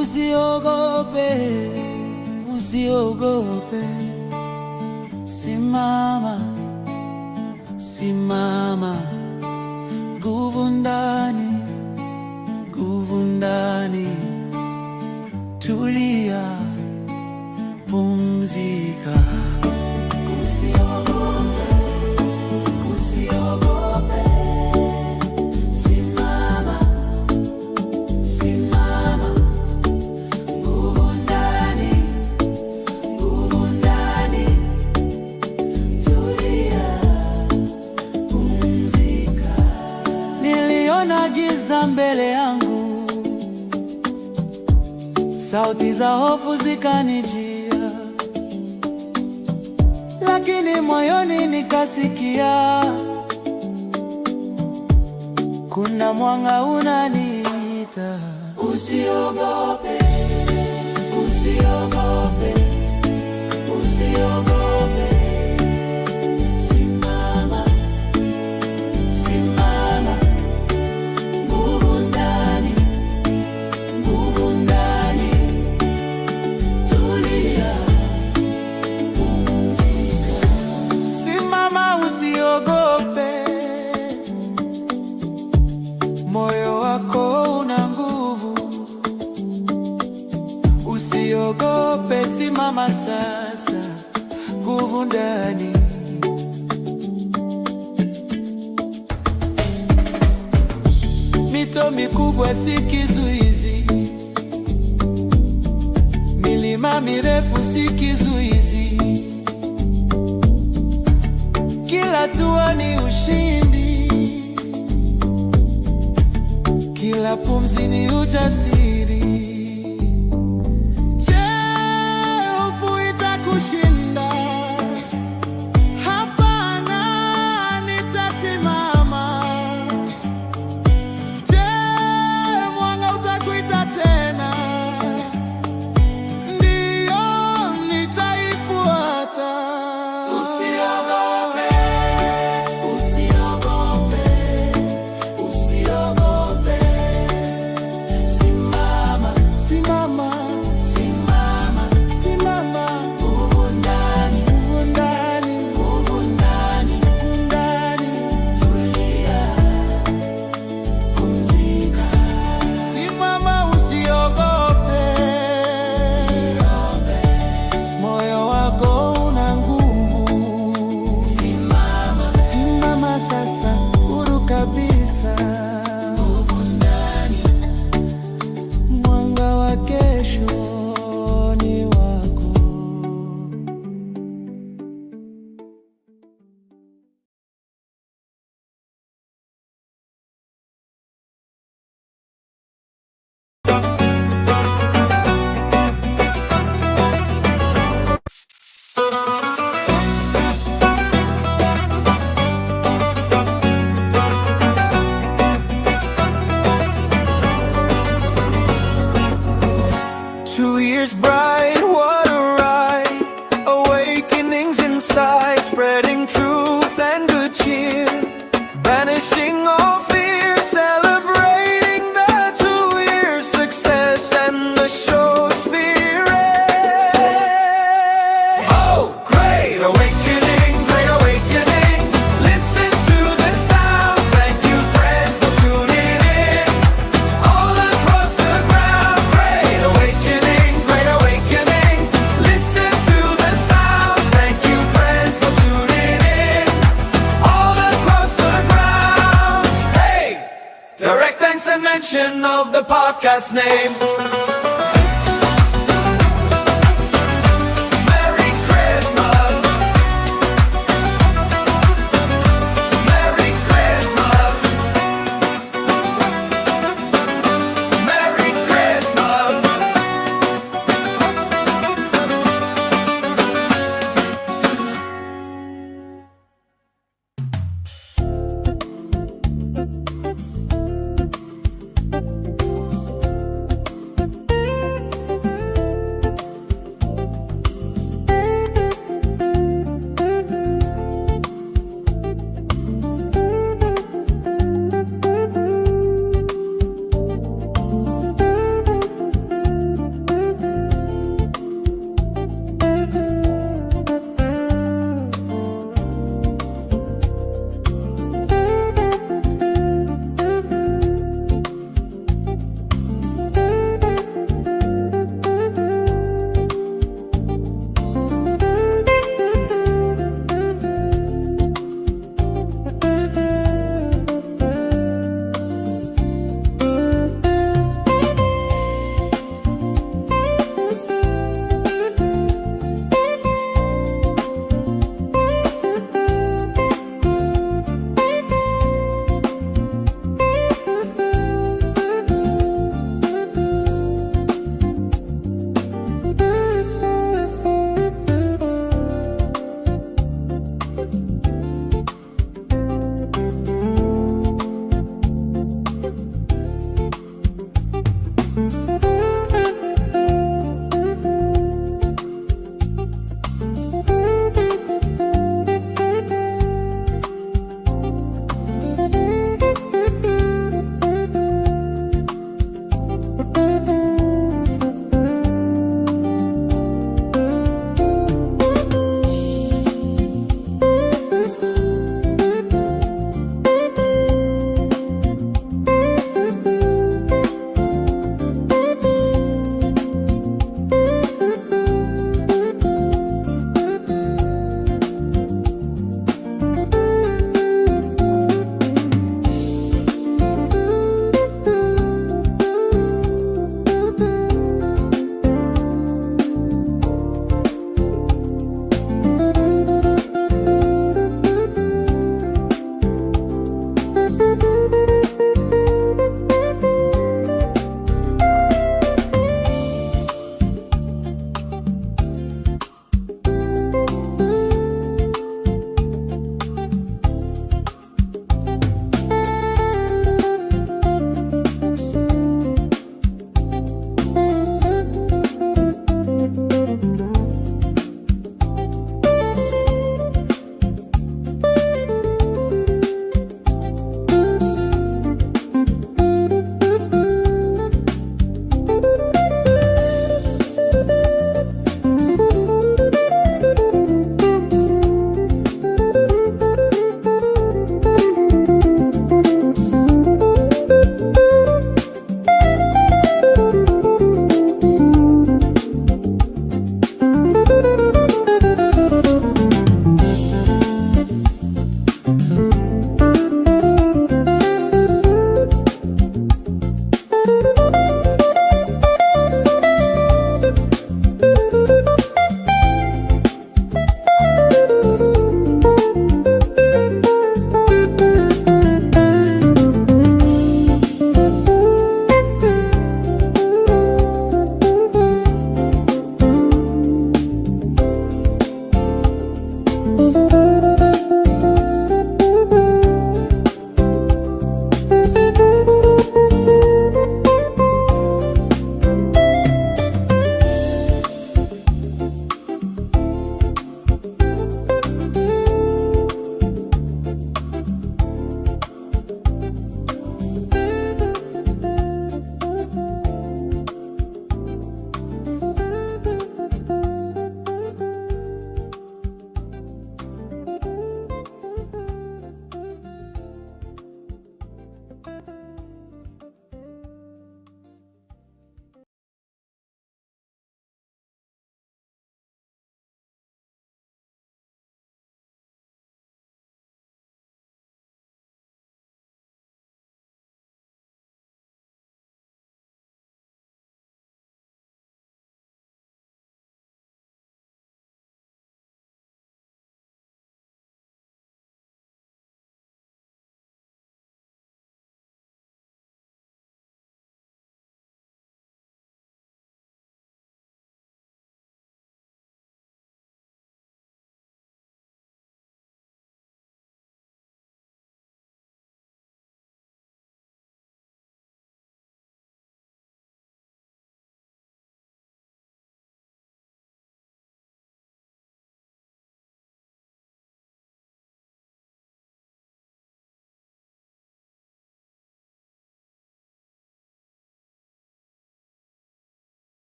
Usiogope, usiogope, simama, simama, nguvu ndani, nguvu ndani, tulia, pumzika. Usiogope, usiogope, simama, Sauti za hofu zikanijia, lakini moyoni nikasikia kuna mwanga unaniita. Usiogope, usiogope, usiogope. Simama, simama, nguvu ndani, nguvu ndani. Tulia, pumzika. Simama, usiogope, moyo wako una nguvu. Usiogope, simama sasa, nguvu ndani. Mito mikubwa si kizuizi, milima mirefu si kizuizi. Kila hatua ni ushindi, kila pumzi ni ujasiri. Je, hofu itakushinda? Hapana, nitasimama. Je, mwanga utakuita tena? Ndiyo, nitaifuata. Usiogope, usiogope, usiogope. Simama, simama, simama, simama. Nguvu ndani, nguvu ndani, nguvu ndani, nguvu ndani. Tulia, pumzika. Simama, usiogope. Moyo wako una nguvu. Simama, simama sasa, huru kabisa. Nguvu ndani, mwanga wa kesho ni wako. 2 years bright, what a ride. Awakenings inside, spreading truth and good cheer. Banishing all fear, celebrating the 2 year success and the show spirit. Oh, great awakening, great awakening. Listen to the sound. Thank you, friends, for tuning in. All across the ground, great awakening, great awakening. Listen to the sound. Thank you, friends, for tuning in. All across the ground. Hey, direct thanks and mention of the podcast name. Merry Christmas. Merry Christmas. Merry Christmas.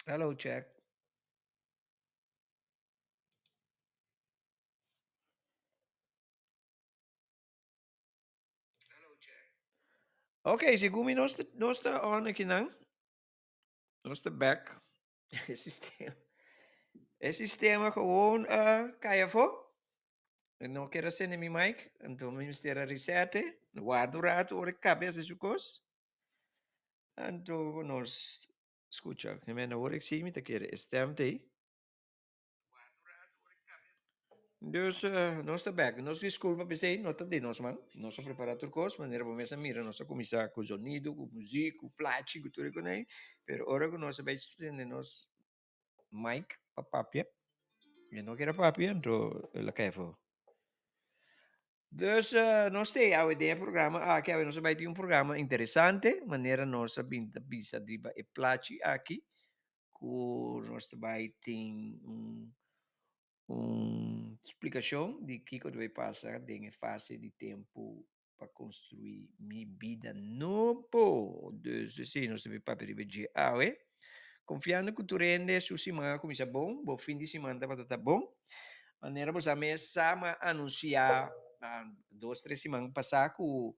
Hello, check. Ok, segun mi nos ta, nos ta on aki nan. Nos ta back. E sistema, e sistema gewoon a kai afó. E no kier a sende mi mic, anto mi mester a reset e. Warda un rato ora e kabe hasi su kos. Anto nos skucha. Amen, awor ek si mi ta kere e stem t'ei. Dus nos ta bek. Nos disculpa p'esei, no ta di nos man. Nos a prepara tur cos, manera bo mes a mira, nos a cuminsa cu zonido, cu muziek, cu plachi, cu tur e conei. Pero ora cu nos a bay sende nos mic pa papia, e no kier a papia, anto el a cay afo. Dus nos t'ei awe den e programa aki, awe nos a bai tin un programa interesante, manera nos a bin ta bisa riba e plachi aki, ku nos ta bai tin un un splikashon di kiko ta bai pasa den e fase di tempu pa konstruí mi bida nobo. Dus esei nos ta bai papia riba dje awe, konfiando ku tur hende su siman a kuminsá bon, bo fin di siman tabata ta bon. Manera bo sa mes sa m'a anunsiá dos tres siman pasá ku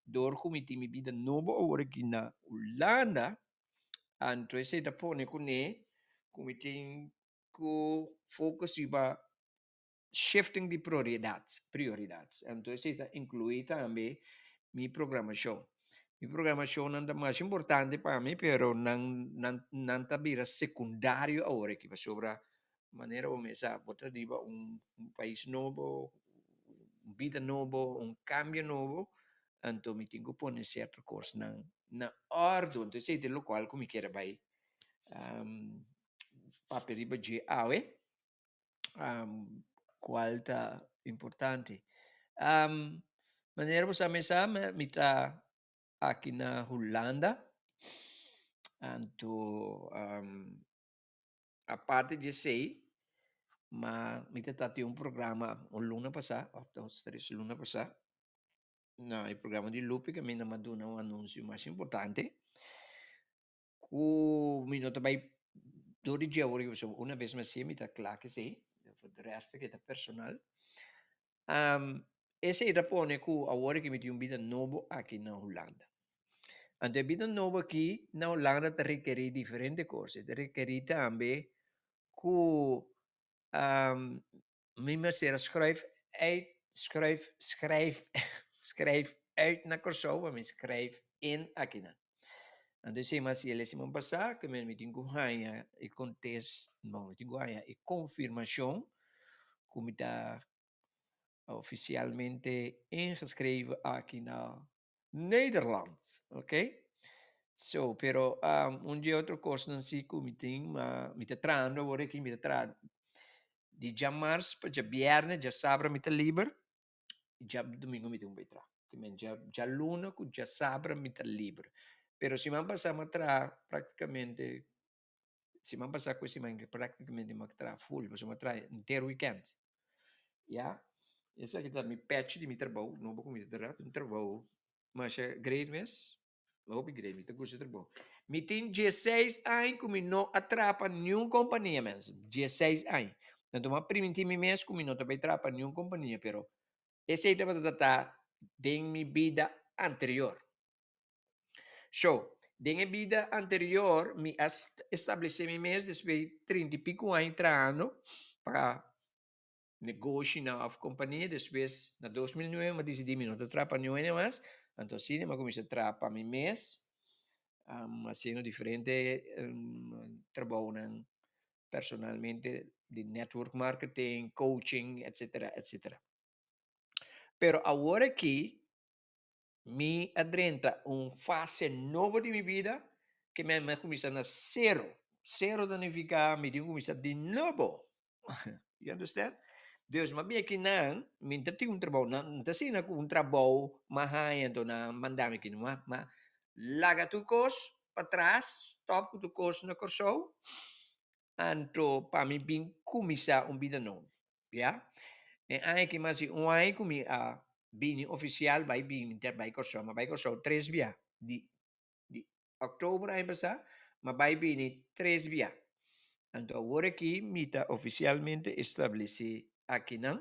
dor ku mi tin mi bida nobo awor aki na Hulanda, anto esei ta pone kuné ku mi tin ku focus riba shifting di prioridad, prioridat. Anto esei ta inkluí tambe mi programashon. Mi programashonnan ta masha importante pa mi, pero nan nan nan ta bira sekundario awor aki pasobra manera bo mes sa bo ta riba un pais nobo, un bida nobo, un kambio nobo, anto mi tin ku pone sierto kosnan na òrdu. Anto esei ta lokual ku mi kier a bai papia riba dje awe, kual ta importante. Manera bo sa mes sa mi ta aki na Hulanda, anto Aparte di esei, ma mi ta ta tin un programa un luna pasá òf dos tres luna pasá na e programa di Lupi kaminda mi a duna un anunsio mas importante ku mi no ta bai dor di dje awor pasobra una bes mi a hasié mi ta kla ku esei, for di rèst ke ta personal. Esei ta pone ku awor aki mi tin un bida nobo aki na Hulanda. Anto e bida nobo aki na Hulanda ta rekerí diferente kos. E ta rekerí tambe ku mi mester a skruif uit, skruif, skrijf, skrijf uit na Kòrsou pa mi skrijf in akinan. Anto esei mi a hasi el e siman pasá ku mi tin ku haña e kontes, no, mi tin ku haña e konfirmashon ku mi ta ofisialmente ingeschreven aki na Nederland, ok. So, pero un dje otro kosnan si ku mi tin, ma mi ta trahando awor aki, mi ta traha di djamars pa djabièrnè, djasabra mi ta liber, djadumingu mi tin ku bai traha. Te men djaluna ku djasabra mi ta liber. Pero siman pasá mi a traha praktikamente, siman pasá ku e siman aki praktikamente mi a traha ful, pasobra mi a traha henter wikènt. Ya, esaki ta mi pèchi di mi trabou, nobo ku mi ta traha, un trabou masha great mes, hopi great, mi ta gusta e trabou. Mi tin dieseis aña ku mi no a traha pa niun kompania mes, dieseis aña. Anto mi a primintí mi mes ku mi no ta bai traha pa niun kompania, pero esei tabata ta den mi bida anterior. So, den e bida anterior mi a establesé mi mes despues di trinta i pico aña trahando pa negoshinan òf kompania. Despues na dos mil nuebe mi a disidí mi no ta traha pa niun hende mas, anto asina mi a kuminsá traha pa mi mes, hasiendo diferente trabounan personalmente di network marketing, coaching, etcetera, etcetera. Pero awor aki Mi a drenta un fase nobo di mi bida ke mi a kuminsá na sero. Sero ta nifiká mi tin kuminsá di nobo. You understand? Dus mi a bin akinan, mi ta tin un trabou, no ta asina ku un trabou mi a haña anto nan a manda mi aki. Mi a laga tur kos patras, stòp ku tur kos na Kòrsou, anto pa mi bin kuminsá un bida nobo. Ya. E aña aki mas di un aña ku mi a bini ofisial bai bini mi ta bai Kòrsou. Mi a bai Kòrsou tres bia. Di di òktober aña pasá mi a bai bini tres bia. Anto awor aki mi ta ofisialmente establesí akinan,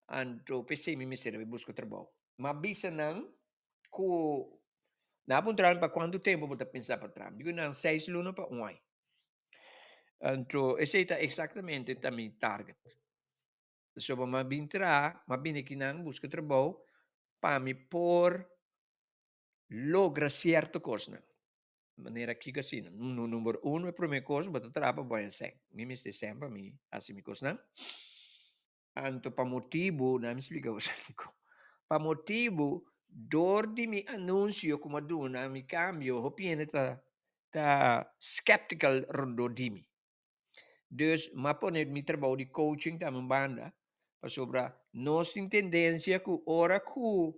anto p'esei mi mester a bai buska trabou. M'a bisa nan ku nan a puntra mi pa kuantu tempu bo ta pensa pa traha. Mi di ku nan seis luna pa un aña. Anto esei ta eksaktamente ta mi target. Pasobra m'a bin traha, m'a bini akinan buska trabou pa mi por logra sierto kosnan. Manera kiko asina? Number uno e prome kos bo ta traha pa bo haña sèn. Mi mester sèn pa mi hasi mi kosnan. Anto pa motibu, nan mi splika bo dikon. Pa motibu dor di mi anunsio ku mi a duna mi kambio hopi hende ta ta skeptical rondó di mi. Dus mi a pone mi trabou di coaching tambe un banda pasobra nos tin tendensia ku ora ku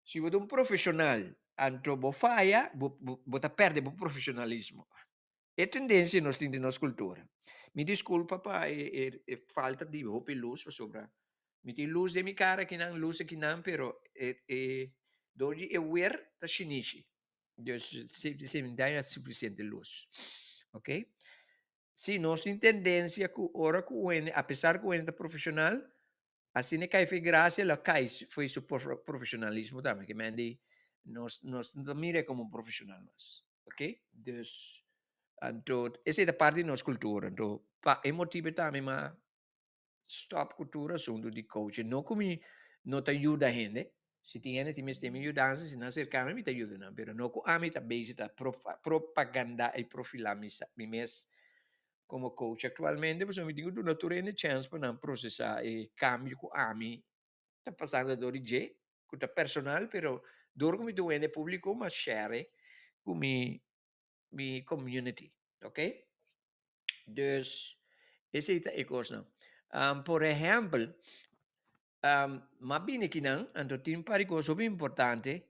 si bo ta un profeshonal anto bo faya bo bo ta pèrdè bo profeshonalismo. E tendensia nos tin den nos kultura. Mi diskulpa pa e e e falta di hopi lus pasobra mi tin lus den mi kara akinan, lus akinan pero e e dor di e wer ta shinishi. Dus si si mi ta haña sufisiente lus. Ok. Si nos tin tendensia ku ora ku un hende apesar ku un hende ta profeshonal asina e kai fo'i grasia lo kai fo'i su profeshonalismo tambe ke men di nos nos no ta mira komo un profeshonal mas. Ok dus anto esei ta parti di nos kultura anto pa e motibu tambe mi a stop ku tur asuntu di coaching no ku mi no ta yuda hende si tin hende tin mester mi yudansa si nan aserka mi mi ta yuda nan pero no ku ami ta bezig ta propaganda i profila mi mes komo coach aktualmente pasobra mi tin ku duna tur hende chèns pa nan prosesá e kambio ku ami ta pasando dor di dje ku ta personal pero dor ku mi ta un hende públiko mi a share ku mi mi community ok dus esei ta e kosnan por ehèmpel mi a bini akinan anto tin un par di kos hopi importante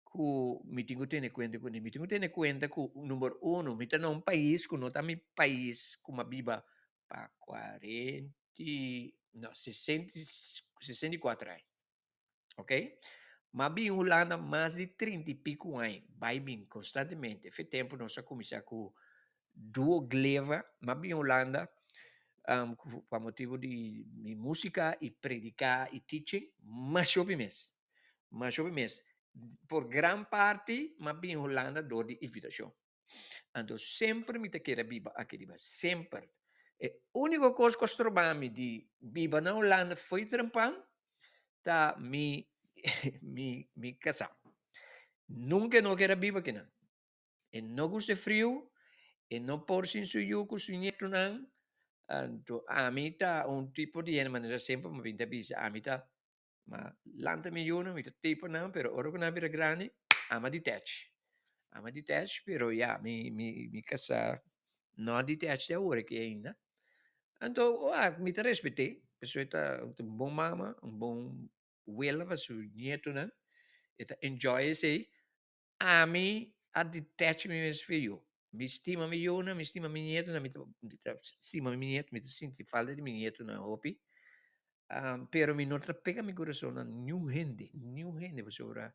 ku mi tin ku tene kuenta kuné mi tin ku tene kuenta ku number uno mi ta na un pais ku no ta mi pais ku mi a biba pa kuarenta i no sesenta i sesenta i kuater aña ok mi a bin Hulanda mas di trinta i pico aña bai bin konstantemente fe tempu nos a kuminsá ku Duo Gleva mi a bin Hulanda pa motibu di mi músika i prediká i teaching masha hopi mes masha hopi mes por gran parti mi a bin Hulanda dor di invitashon. Anto semper mi ta kere biba aki riba, semper. E úniko kos ku a stroba mi di biba na Hulanda fo'i trempan ta mi mi mi kasá. Nunka e no kere biba akinan. E no gusta e friu, e no por sin su yu ku su ñetunan. Anto ami ta un tipo di hende manera semper mi bin ta bisa ami ta Ma lanta mi yunan, mi ta tipo nan, pero ora ku nan bira grandi, ama detach. Ama detach, pero ya, mi, mi, mi kasá no a detach te awor aki ainda. Anto, wak, mi ta respet'é, pasobra e ta un bon mama, un bon wela pa su nietonan, e ta enjoy esei. Ami a detach mi mes fi yu. Mi stima mi yunan, mi stima mi nietonan, mi ta mi ta stima mi nieto, mi ta sinti falta di mi nietonan hopi. Pero mi no ta pega mi kurason na niun hende, niun hende pasobra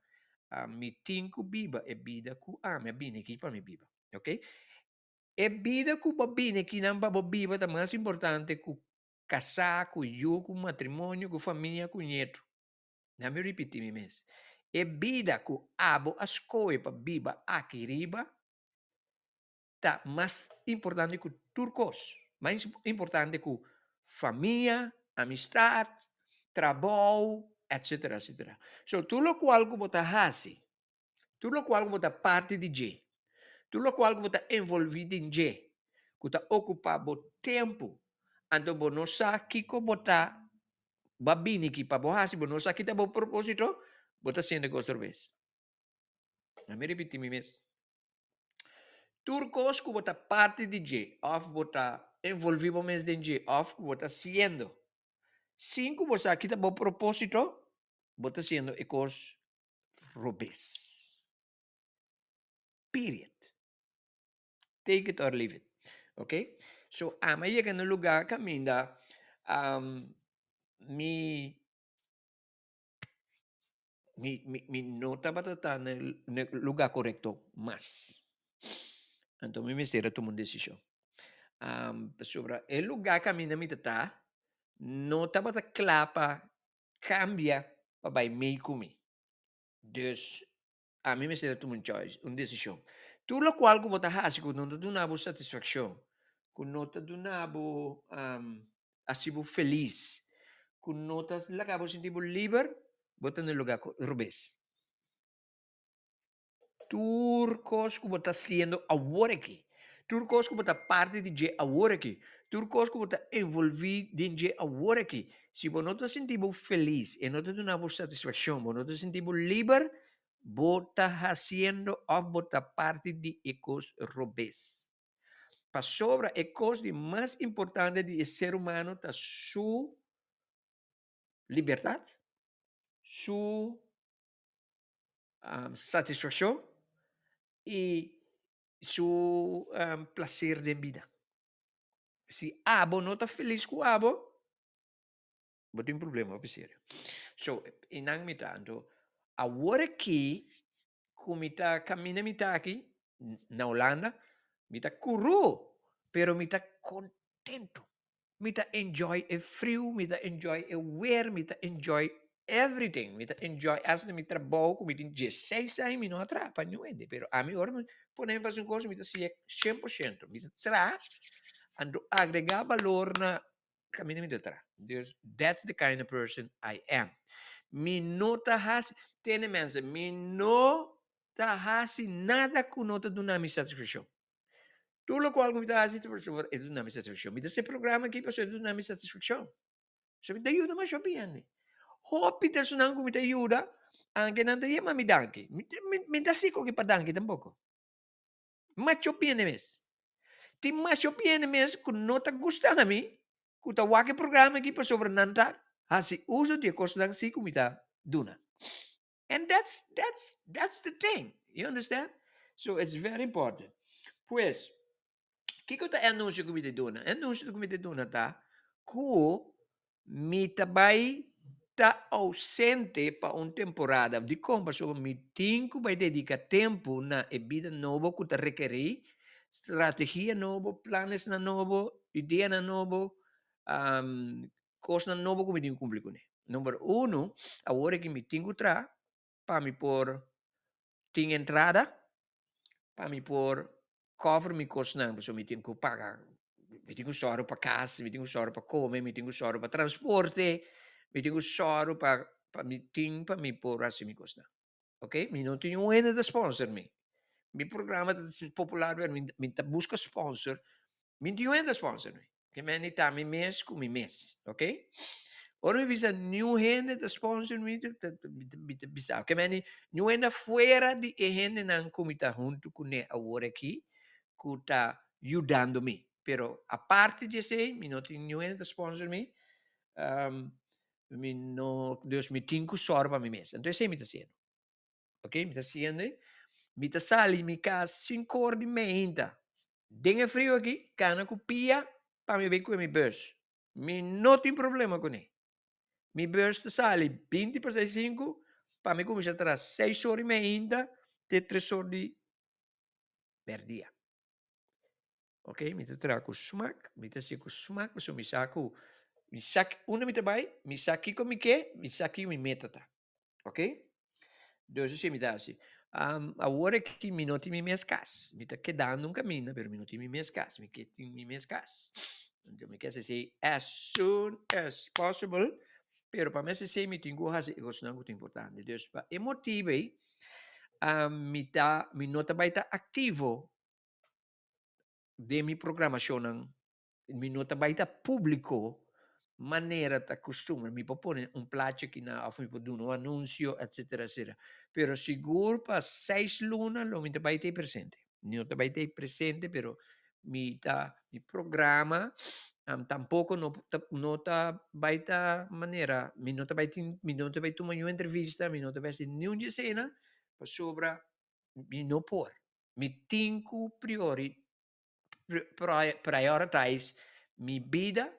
mi tin ku biba e bida ku ami a bini aki pa mi biba, ok. E bida ku bo a bini akinan pa bo biba ta mas importante ku kasá, ku yu, ku matrimonio, ku famia, ku nieto. Na mi ripití mi mes, e bida ku abo a skohe pa biba aki riba ta mas importante ku tur kos, mas importante ku famia, amistat, trabou, etsetera, etsetera. So, tur lokual ku bo ta hasi, tur lokual ku bo ta parti di dje, tur lokual ku bo ta envolví den dje, ku ta okupá bo tempu, anto bo no sa kiko bo ta bo a bini aki pa bo hasi, bo no sa ki ta bo propósito, bo ta hasiendo e kos tur bes. Laat mi ripití mi mes. Tur kos ku bo ta parti di dje òf bo ta envolví bo mes den dje òf ku bo ta hasiendo sin ku bo sa ki ta bo propósito, bo ta hasiendo e kos robes. Period. Take it or leave it. Ok? So, ami a yega na un lugar kaminda um, mi, mi, mi, mi no tabata ta na e lugar korekto mas. Anto mi mester a tuma un desishon. Um, pasobra e lugá kaminda mi ta ta, no tabata kla pa kambia pa bai mei ku mi. Dus, ami mester a tuma un choice, un desishon. Tur lokual ku bo ta hasi ku no ta duna bo satisfakshon, ku no ta duna bo um, hasi bo felis, ku no ta laga bo sinti bo liber, bo ta na e lugá robes. Tur kos ku bo ta hasiendo awor aki, tur kos ku bo ta parti di dje awor aki, tur kos ku bo ta envolví den dje awor aki, si bo no ta sinti bo felis, e no ta duna bo satisfakshon, bo no ta sinti bo liber, bo ta hasiendo òf bo ta parti di e kos robes. Pasobra e kos di mas importante di e ser humano ta su libertat, su satisfakshon i su plaser den bida. Si abo no ta felis ku abo, bo tin problema hopi serio. So, i nan mi ta. Anto, awor aki ku mi ta kaminda mi ta aki na Hulanda, mi ta kuru, pero mi ta kontentu. Mi ta enjoy e friu, mi ta enjoy e weer, mi ta enjoy everything. Mi ta enjoy hasta mi trabou ku mi tin diesseis aña mi no a traha pa niun hende, pero ami ora mi pone mi pa hasi un kos mi ta si'e shen por shento. Mi ta traha anto agregá balor na kaminda mi ta traha. Dus that's the kind of person I am. Mi no ta hasi, tende mensen, mi no ta hasi nada ku no ta duna mi satisfakshon. Tur lokual ku mi ta hasi ta pasobra e ta duna mi satisfakshon. Mi ta hasi e programa aki pasobra e ta duna mi satisfakshon. So mi ta yuda masha hopi hende. Hopi ta esunnan ku mi ta yuda, anke nan ta yama mi danki. Mi mi ta hasi koke pa danki tampoko. Masha hopi hende mes. Tin masha hopi hende mes ku no ta gusta mi, ku ta wak e programa aki pasobra nan ta hasi uso di e kosnan si ku mi ta duna. And that's that's that's the thing. You understand? So it's very important. Pues, kiko ta e anuncio ku mi ta duna? E anuncio ku mi ta duna ta ku mi ta bai ta ausente pa un temporada. Dikon? Pasobra mi tin ku bai dedika tempu na e bida nobo ku ta rekerí strategia nobo, planesnan nobo, ideanan nobo, Kosnan nobo ku mi tin ku kumpli kuné. Number uno, awor aki mi tin ku traha pa mi por tin entrada, pa mi por cover mi kosnan, pasobra mi tin ku paga, mi tin ku sòru pa kas, mi tin ku sòru pa kome, mi tin ku sòru pa transporte, mi tin ku sòru pa pa mi tin pa mi por hasi mi kosnan. Ok, mi no tin un hende ta sponsor mi. Mi programa ta popular, pero mi ta buska sponsor, mi no tin un hende ta sponsor mi. Ke men di ta mi mes ku mi mes, ok? Ora mi bisa niun hende ta sponsor mi, mi ta bisa, ke men di niun hende afuera di e hendenan ku mi ta huntu kuné awor aki ku ta yudando mi. Pero aparte di esei mi no tin niun hende ta sponsor mi, mi no, dus mi tin ku sòru pa mi mes. Anto esei mi ta hasiendo. Ok, mi ta hasiendo e, mi ta sali mi kas sinku or di meinta den e frio aki, kana ku pia pa mi bai kue mi bus. Mi no tin problema kuné. Mi bus ta sali binti pa seis sinku pa mi kuminsá traha seis or di meinta te tres or di mèrdia. Ok, mi ta traha ku smak, mi ta hasi ku smak pasobra mi sa ku mi sa unda mi ta bai, mi sa kiko mi ke, mi sa kiko mi meta ta. Ok, dus esei mi ta hasi. Awor aki mi no tin mi mes kas, mi ta kedando un kaminda pero mi no tin mi mes kas, mi ke tin mi mes kas. Anto mi ke hasi esei as soon as possible, pero pa mi hasi esei mi tin ku hasi e kosnan ku ta importante. Dus pa e motibu ei mi ta mi no ta bai ta aktivo den mi programashonnan mi no ta bai ta públiko manera ta kustumber. Mi por pone un plachi aki na òf mi por duna un anunsio etsetera etsetera. Pero sigur pa seis luna lo mi ta bai ta ei presente. Mi no ta bai ta ei presente pero mi ta mi programa tampoko no ta no ta bai ta manera mi no ta bai tin mi no ta bai tuma niun entrevista mi no ta bai hasi niun di eseinan pasobra mi no por. Mi tin ku priori prioritize mi bida,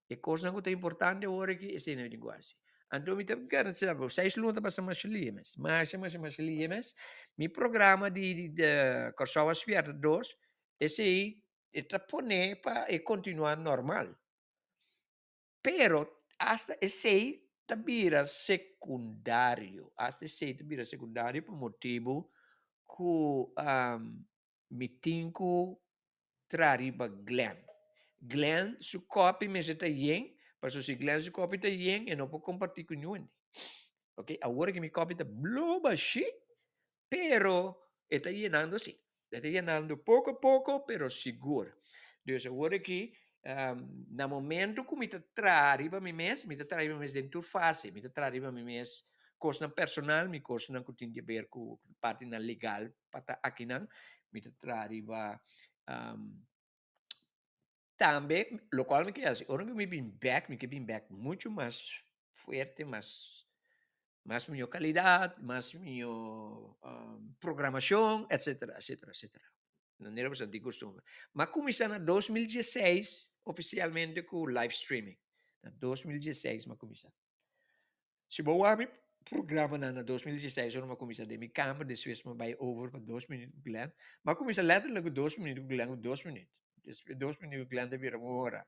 e kosnan ku ta importante awor aki, esei mi tin ku hasi. Anto mi ta garantisa bo, seis luna ta pasa masha lihe mes, masha masha masha lihe mes. Mi programa di di Kòrsou a Spièrta dos, esei E ta pone pa e kontinuá normal. Pero asta esei ta bira sekundario. Asta esei ta bira sekundario pa motibu ku mi tin ku traha riba Glenn. Glenn su kopi mester ta yen, pasobra si Glenn su kopi ta yen e no por kompartí ku niun hende. Ok, awor ku mi kopi ta blo bashí, pero e ta yenando si. E ta yenando poko poko, pero sigur. Dus awor aki, na momento ku mi ta traha riba mi mes, mi ta traha riba mi mes den tur fase. Mi ta traha riba mi mes kosnan personal, mi kosnan ku tin di aber ku partinan legal pa ta akinan. Mi ta traha riba tambe lokual mi ke hasi, ora ku mi bin bèk, mi ke bin bèk muchu mas fuerte, mas mas mihó kalidat, mas mihó programashon, etsetera, etsetera, etsetera. Manera ku sa di kustumber. M'a kuminsá na 2016 ofisialmente ku live streaming. Na 2016 m'a kuminsá. Si bo wak mi programanan na 2016 ora m'a kuminsá den mi kamber, despues m'a bai over pa Dos Minüt ku Glenn. M'a kuminsá lèterlik ku Dos Minüt ku Glenn ku dos minüt. Despues Dos Minüt ku Glenn ta bira un ora.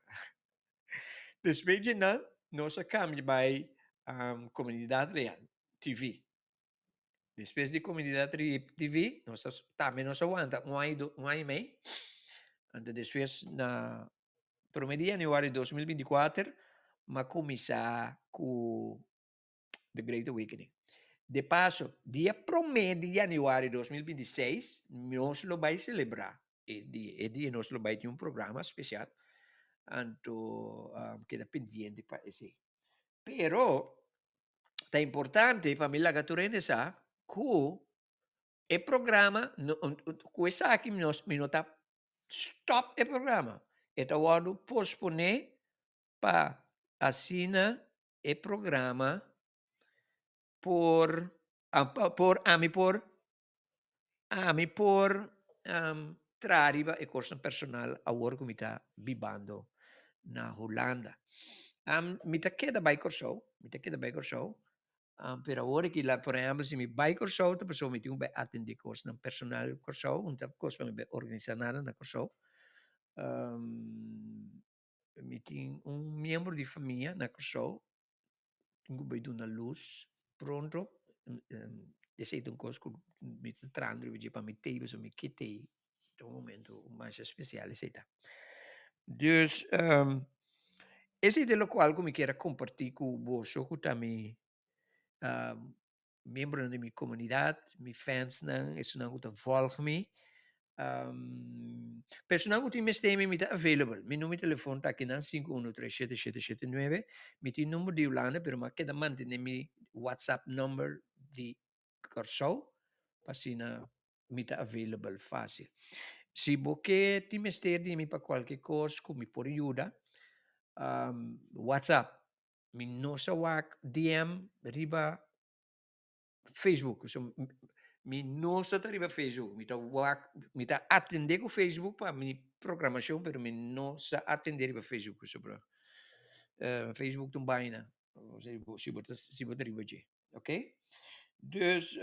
Despues di nan nos a kambia bai Komunidat Real TV. Despues di Komunidat Real TV nos a tambe nos a wanta un aña un aña i mei. Anto despues na prome di yanüari 2024 m'a kuminsá ku The Great Awakening. De paso, dia prome di yanüari 2026 nos lo bai selebrá e dia. E dia nos lo bai tin un programa spesial, anto keda pendiente pa esei. Pero ta importante pa mi laga tur hende sa ku e programa no ku esaki nos mi no ta stòp e programa, e ta wòrdu posponé pa asina e programa por por ami por ami por traha riba e kosnan personal awor ku mi ta bibando na Hulanda. Mi ta keda bai Kòrsou, mi ta keda bai Kòrsou, pero awor aki la por ehèmpel si mi bai Kòrsou ta pasobra mi tin ku bai atendé kosnan personal Kòrsou, un ta kos pa mi bai organisá nada na Kòrsou. Mi tin un miembro di famia na Kòrsou tin ku bai duna lus pronto. Esei ta un kos ku mi ta trahando riba dje pa mi tei pasobra mi ke tei. Ta un momento masha spesial esei ta. Dus esei ta lokual ku mi kier a kompartí ku boso ku ta mi miembronan di mi komunidat, mi fansnan, esunnan ku ta vòlg mi. Personan ku tin mester mi, mi ta available. Mi numero di telefòn ta akinan, 5137779. Mi tin number di Hulanda, pero mi a keda mantené mi WhatsApp number di Kòrsou, pa asina mi ta available fásil. Si bo ke tin mester di mi pa kualke kos ku mi por yuda, WhatsApp. Mi no sa wak DM riba Facebook. So, mi no sa ta riba Facebook. Mi ta wak, mi ta atende ku Facebook pa mi programashon, pero mi no sa atende riba Facebook. So, bro, Facebook ta un baina. Si bo, si bo ta, si bo ta riba dje. Ok? Dus,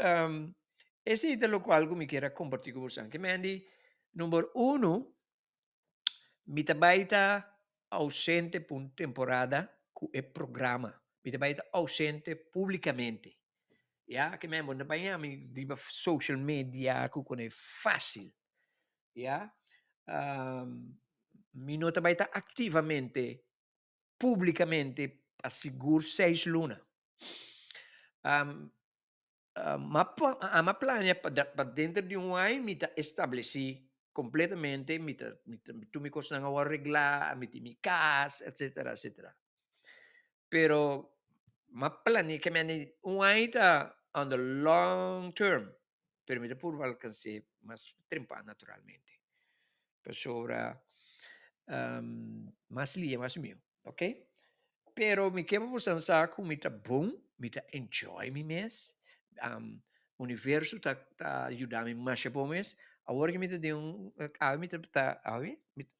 esei ta lokual ku mi kier a kompartí ku boso. Ke Mandy, number uno, Mi ta bai ta ausente pa un temporada ku e programa. Mi ta bai ta ausente publikamente. Ya, ke men bo no ta bai yami riba social media ku kone fásil. Ya, mi no ta bai ta aktivamente publikamente pa sigur seis luna. M'a plania pa pa denter di un aña mi ta establesí kompletamente, mi ta mi ta tur mi kosnan a wòrdu reglá, mi tin mi kas, etsetera, etsetera. Pero m'a plania ke mi un aña ta on the long term, pero mi ta purba alkans'é mas trempan naturalmente. Pasobra mas lia mas mihó, ok. Pero mi ke pa boso sa ku mi ta bon, mi ta enjoy mi mes, universo ta ta yuda mi masha bon mes. Awor ku mi ta den un awe mi ta awe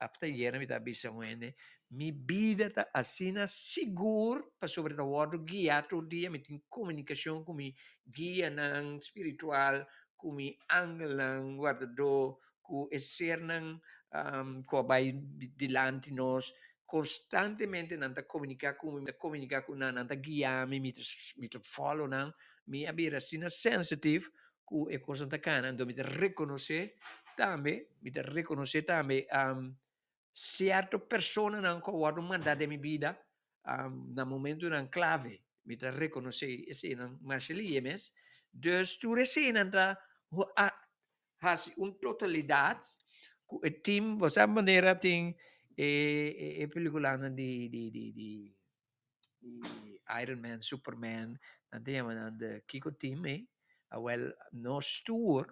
after ayera mi ta bisa un hende mi bida ta asina sigur pasobra ta wòrdu guiá tur dia, mi tin komunikashon ku mi guianan spiritual, ku mi angelnan wardadó, ku e sernan. Ku a bai dilanti nos, konstantemente nan ta komuniká ku mi, mi ta komuniká ku nan, nan ta guia mi, mi ta mi ta follow nan, mi a bira asina sensitive ku e kosnan ta kana, anto mi ta rekonosé tambe, mi ta rekonosé tambe sierto personanan ku a wòrdu mandá den mi bida na momentunan klave, mi ta rekonosé eseinan masha lihe mes, dus tur eseinan ta hasi un totalidat ku e team, bo sa manera tin e e peliculanan di di di di di Iron Man, Superman, nan ta yama nan de kiko team ey, awel nos tur,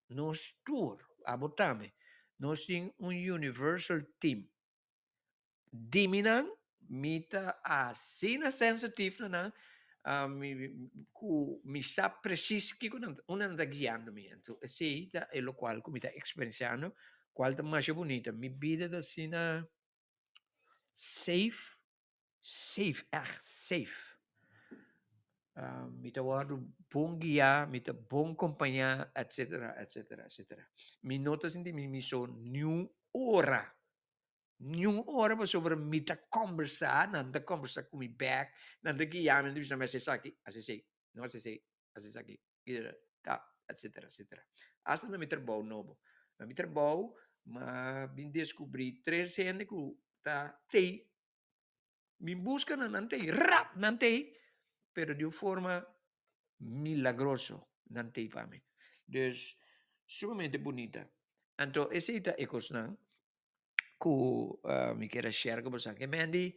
nos tur, abo tambe, nos tin un universal team. Di mi nan, mi ta asina sensitif na nan, ku mi sa presis kiko nan, unda nan ta guiando mi. Anto esei ta e lokual ku mi ta eksperensiando, kual ta masha bunita. Mi bida ta asina safe, safe, ègt safe. Mi ta wòrdu bon guiá, mi ta bon kompañá, etsetera, etsetera, etsetera. Mi no ta sinti mi mi so niun ora. Niun ora pasobra mi ta kombersá, nan ta kombersá ku mi bèk, nan ta guia mi, nan ta bisa mi hasi esaki, hasi esei, no hasi esei, hasi esaki, ta, etsetera, etsetera. Asta na mi trabou nobo. Na mi trabou m'a bin deskubrí tres hende ku ta tei, mi buska nan, nan tei, rap nan tei, pero di un forma milagroso nan tei pa mi. Dus, sumamente bunita. Anto esei ta e kosnan ku mi kier a share ku boso. Ke men di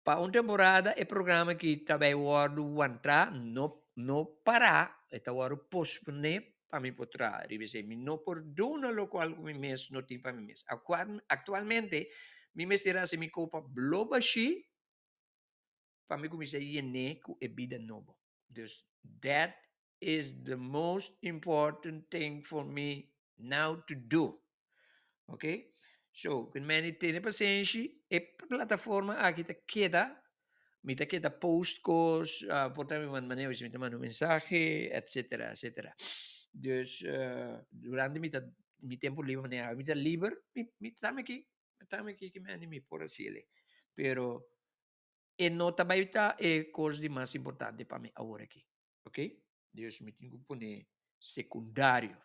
pa un temporada e programa aki ta bai wòrdu wantá, no no pará, e ta wòrdu posponé pa mi por traha riba esei. Mi no por duna lokual ku mi mes no tin pa mi mes. Aktualmente mi mester hasi mi kopa blo bashí pa mi kuminsá yen'é ku e bida nobo. Dus that is the most important thing for me now to do. Ok? So, ku meni tene pasenshi, e plataforma aki ta keda, mi ta keda post kos, uh, por ta mi manda manera mi ta manda un mensahe, etcetera, etcetera. Dus, uh, durante mi ta mi tempo liber, manera mi ta liber, mi, mi ta aki, mi ta aki ki meni mi por hasiele. Pero e no ta bai ta e kos di mas importante pa mi awor aki. Ok? Dus mi tin ku pone sekundario.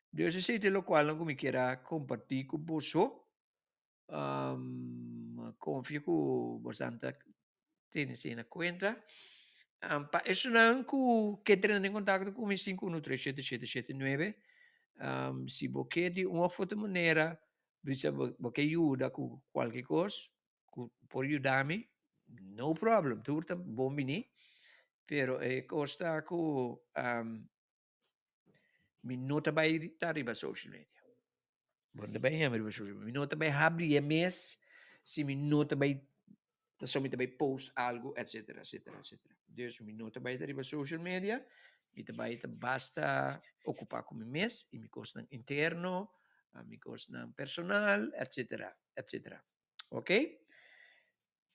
Dus esei ta e lokualnan ku mi kier a kompartí ku boso. Um, konfia ku bosan ta tene esei na kuenta. Um, pa esunnan ku ke drenta den kontakto ku mi, 5137779. Um, si bo ke di un òf otro manera bisa bo, bo ke yuda ku kualke kos, ku por yuda mi, no problem, tur ta bon bini, pero e kos ta ku um, mi no ta bai ta riba social media. Bo no ta bai hami riba social media. Mi no ta bai habri e mes si mi no ta bai pasobra mi ta bai post algo, etcetera, etcetera, etcetera. Dus mi no ta bai ta riba social media, mi ta bai ta basta okupá ku mi mes i mi kosnan interno, mi kosnan personal, etcetera, etcetera. Ok?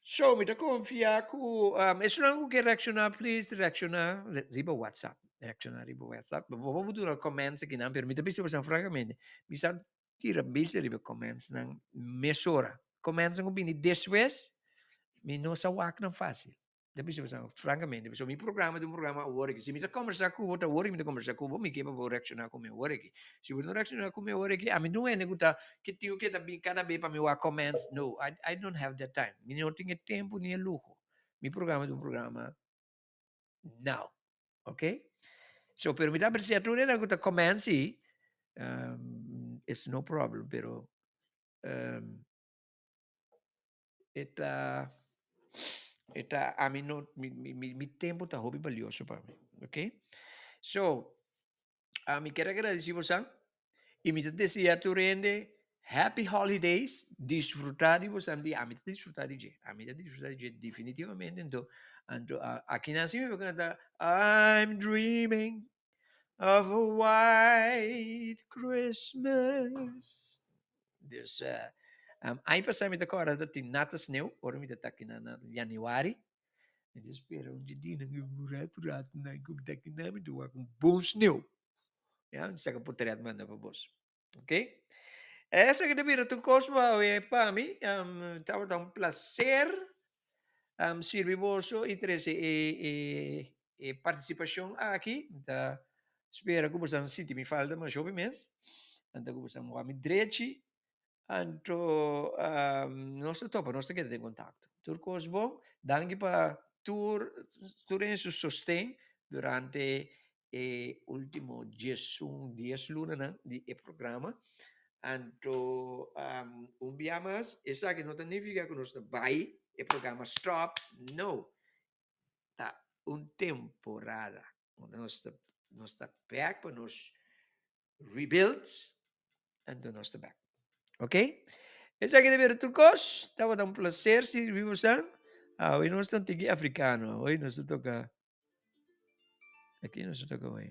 So, mi ta confia ku um, esunnan ku ke reacciona, please reacciona riba WhatsApp. Reacciona riba WhatsApp. Bo por duna comments aki nan, pero mi ta bisa bosan francamente, mi sa tira bilta riba comments nan mesora. Comments nan ku bini despues, mi no sa wak nan facil. Ta bisa boso francamente, pasobra mi programa ta un programa awor aki. Si mi ta combersa cu bo, ta awor mi ta combersa cu bo, mi ke pa bo reacciona cu mi awor aki. Si bo no reacciona cu mi awor aki, ami no hende cu ta, cu tin cu keda bin cada be pa mi wak comments. No, I, I don't have that time. Mi no tin e tempo ni e luho. Mi programa ta un programa now. Ok? So, pero mi ta aprecia tur hende cu ta comment si, um, it's no problem, pero um, E ta e ta ami no mi mi mi tempo ta hopi balioso pa mi, ok. So, ami kier a gradeci bosan y mi ta desea tur hende happy holidays, disfruta di bosan dia, ami ta disfruta di dje, ami ta disfruta di dje definitivamente, anto anto akinan si mi por canta I'm dreaming of a white Christmas. Dus, uh, um, aña pasá mi ta kòrda ta tin nata sneeuw, ora mi ta taki na, na januari. Mi ta spera un djedina un ratu ratu nan ku mi ta aki nan, mi ta wak un bon sneeuw. Ja, mi saka portret manda pa bos. Ok? Esaki ta bira tur kos pa awe pa mi. Tabata un placer sirbi boso i trese e e e partisipashon aki. Mi ta spera ku boso a sinti mi falta masha hopi mes. Anto ku boso a wak mi drechi. Anto nos ta topa, nos ta keda den kontakto. Tur kos bon. Danki pa tur tur hende su sosten durante e ultimo diesun dies lunanan di e programa. Anto un bia mas esaki no ta nifica cu nos ta bay e programa stop, no. Ta un temporada. Nos ta nos ta back pa nos rebuild anto nos ta back. Ok? Esaki ta bira tur cos. Tabata un placer sirbi bosan. Awe nos ta un tiki africano. Awe nos ta toca Aki nos a toka hoy.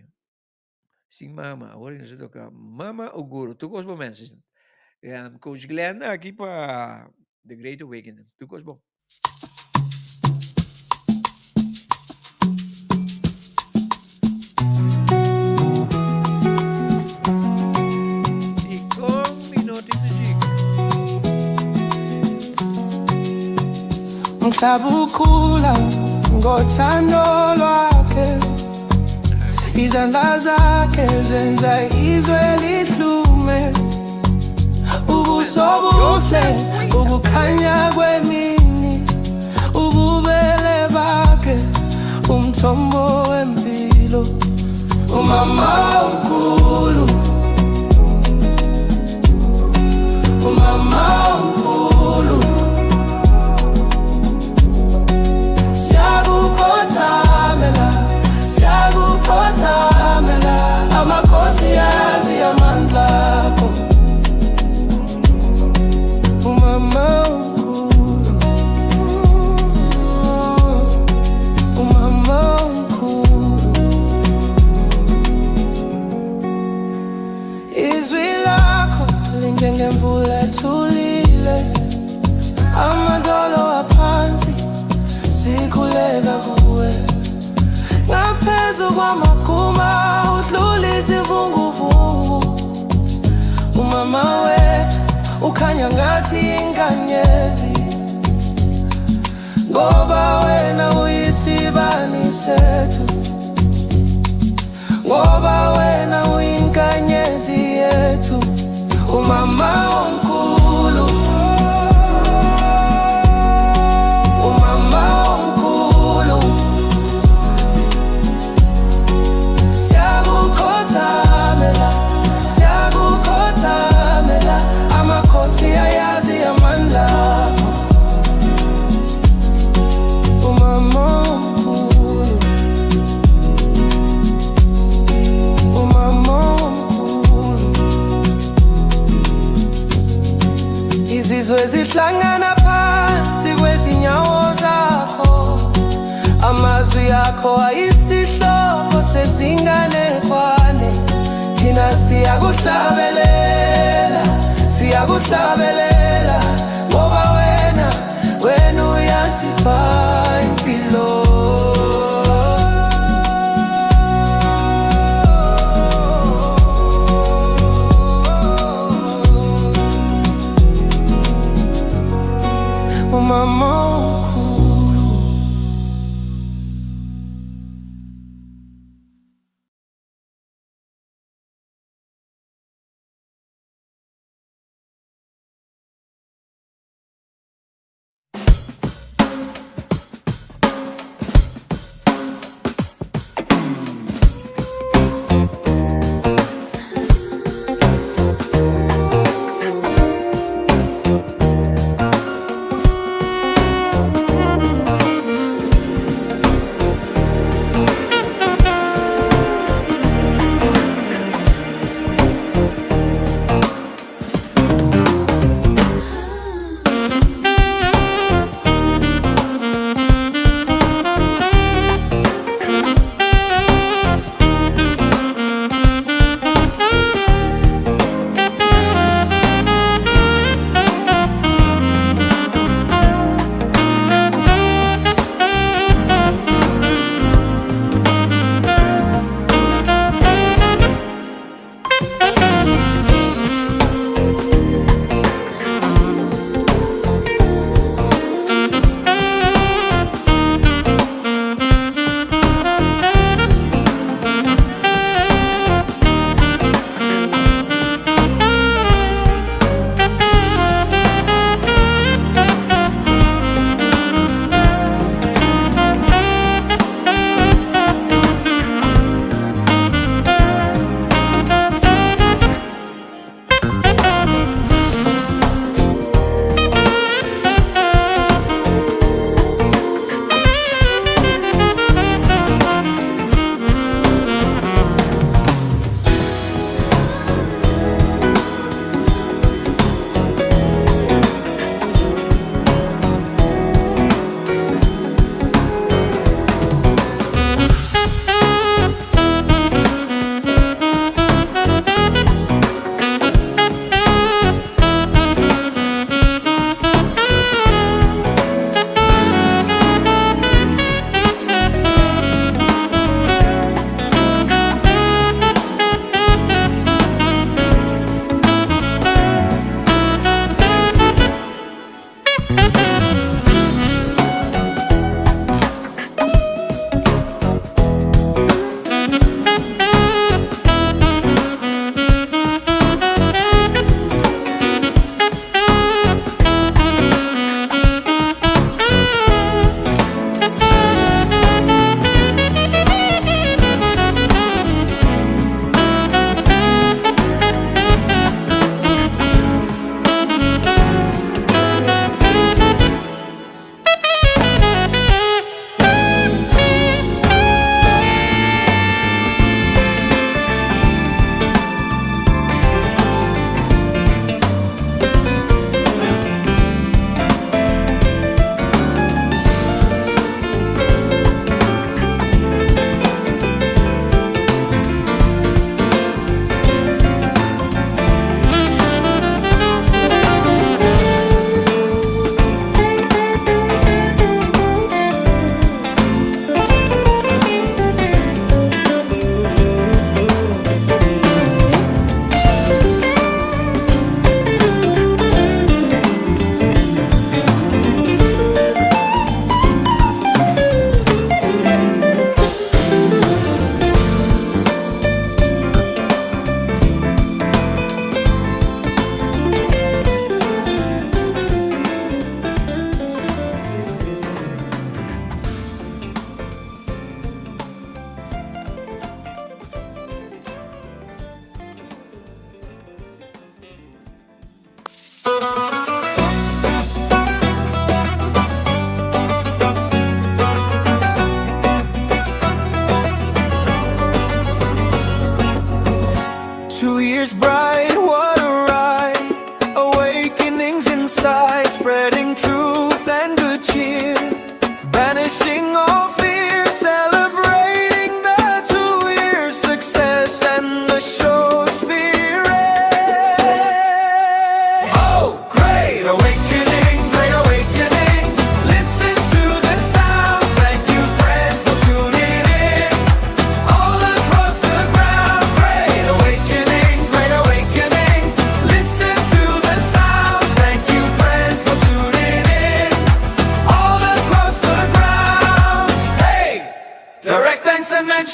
Sin mama, awor nos a toka Mama Oguro. Tur kos bon mensen. Um, Coach Glenn aki pa The Great Awakening. Tur kos bon. Dikon mi no tin muziek? Mhlaba ngothando lwakhe izandla zakhe zenza izwe lihlume ubuso buhle ukukhanya kwemini ububele bakhe umthombo wempilo umama omkhulu umama omkhulu siyakukhothamela siyakukhothamela amakhosi azi amandla akho umama omkhulu umama omkhulu Izwi lakho linjengemvula ethulile, amadolo aphansi sikhuleka kuwe. Ngaphezu kwamaguma udlula izivunguvungu, umama wethu ukhanya ngathi inkanyezi, ngoba wena uyisibani sethu. Ngoba wena uyinkanyezi yethu umama omkhulu umama omkhulu siyakukhothamela siyakukhothamela amakhosi ayazi amandla akho umama omkhulu Umama omkhulu Izizwe zihlangana phansi kwezinyawo zakho Amazwi akho ayisihloko sezinganekwane Thina siyakuhlabelela siyakuhlabelela ngoba wena wena uyasipha impilo Umama omkhulu.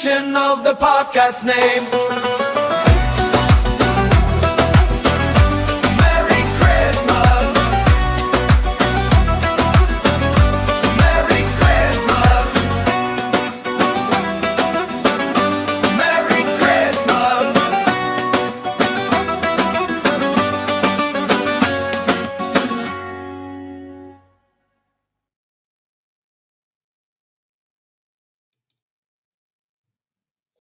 mention of the podcast name.